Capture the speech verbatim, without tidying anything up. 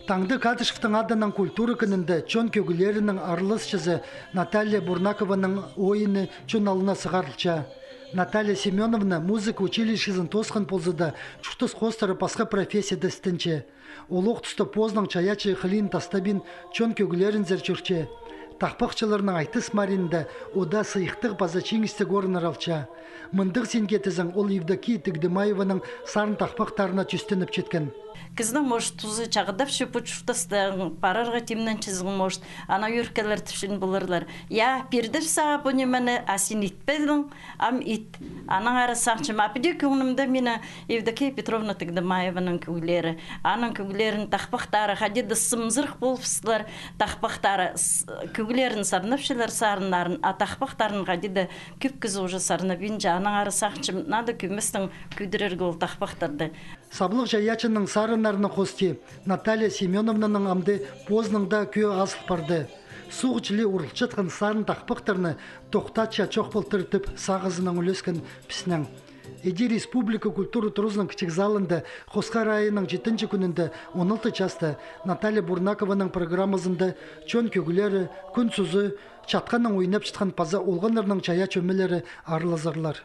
Таңда Кадышевтің адынаң культура кінінде чон кӧглерінің араласчызы Наталья Бурнакованың ойыны чон алнына сығарылча. Наталья Семёновна музыка училищезін тоосхан полза даа, чуртас хоостыра пасха профессияда істенче. Ол ох туста позының чайаачы хылиин тастабин, чон кӧглерінзер чӧрче. Тахпахчыларның айтыс маринда ода сыйыхтығ паза чиңістіг орыннар алча. Мындағ синге тізең ол Евдокия Тыгдымаеваның сарын тахпахтарына тӧстеніп читкен. Кізінің, может, тузы чағдапча пу чуртастаң, парарға тимненчезің, может, ана ӧӧркелер тіпчең поларлар. Я, пирдім сағаа пу нимені, а син итпедің, ам ит. Анаң ары сағынчам, а піди кӧңнімде минің Евдокия Петровна Тыгдымаеваның кӧглері. Аның кӧглерін тахпахтары, хайди даа сымзырых полыбыстылар, тахпахтары, с-, кӧглерін сарнапчалар, сарыннарын, а тахпахтарын хайди даа кӧп кізі уже сарнабинча, анаң ары сағынчам, надо кӧместең кӧдірерге ол тахпахтарды. Саблығ чайаачының сарыннарына хости Наталья Семёновнаның амды позының даа кӧӧ азыл парды. Суғ чіли урылчатхан сарын тахпахтарны тохтатча чох полтыр тіп сағызынаң ӱлескен піснең. Іди республика культура туразының кічіг залында хосха районның читінҷі кӱнінде он алты часта Наталья Бурнакованың программазында чон кӧглері, кӱн сузы, чатханнаң ойнапчатхан паза олғаннарның чайаачы ӧмелері аралазарлар.